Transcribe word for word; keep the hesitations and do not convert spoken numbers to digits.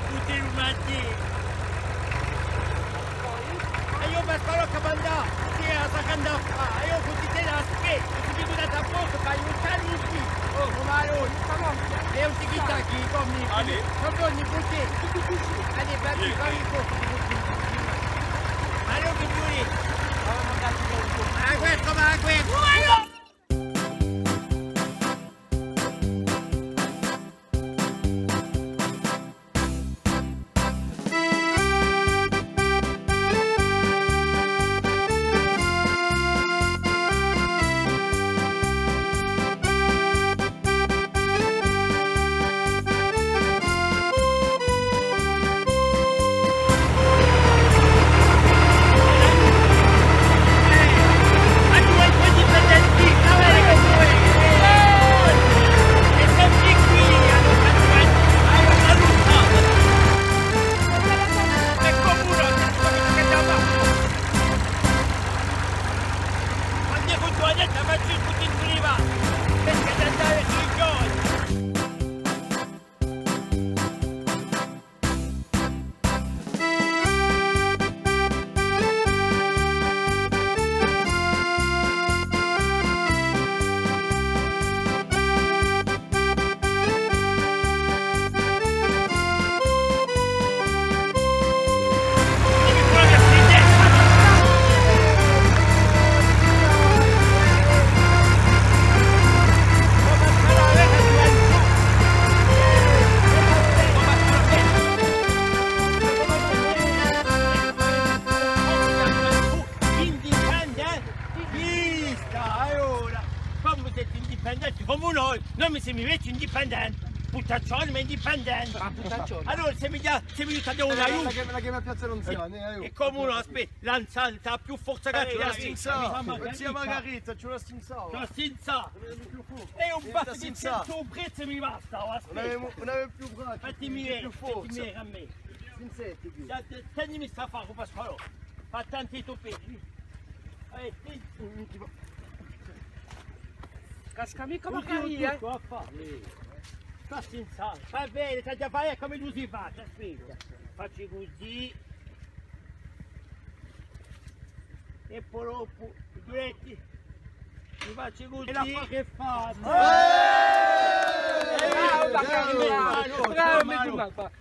Tutti i matini. È eiu Pasqualò chì m'andava, sì, à sta candaffa, è eiu cusì te la spè, cusì dicu da postu, chì aiutami cusì. Oh, ma allora, è un tiki-taki, come, allez, come un nipote. Allez, va, ti fai un pocu. Ma allora, figlioli. Ma questo, ma questo. Indipendenti? Vista, allora, quandu site indipendenti cum'è noi, noi semu vechji indipendenti, putaccioni ma indipendenti. Ma putaccioni. Allora, semu ghjà, semu ghjà da un aiutu. La chiami, la chiami à Piazza Lanzani, eh, aiò. È cum'è noi, aspetta, Lanzani hà più forza chè... Eh, ci vole à stinzà. Zia Margarita, ci vole à stinzà. Ci vole à stinzà. È un bastu di centu prezzi mi basta, oh, aspetta. Ùn avemu, ùn avemu più braccia, più forza. Fatti mi vede à mè. Stinzeti più. Tienimi st'affare, Pasqualò. Fà tanti tuppi. Eh, sì. Casca micca, magari, eh. Sta stinzà. Và bè, t'aghju da fà cum'è tù sì fatta, aspetta. Facciu cusì. È po dopu, i duretti, li facciu cusì. È l'affare hè fattu. Eh! Bravo, bravo, bravo, bravo.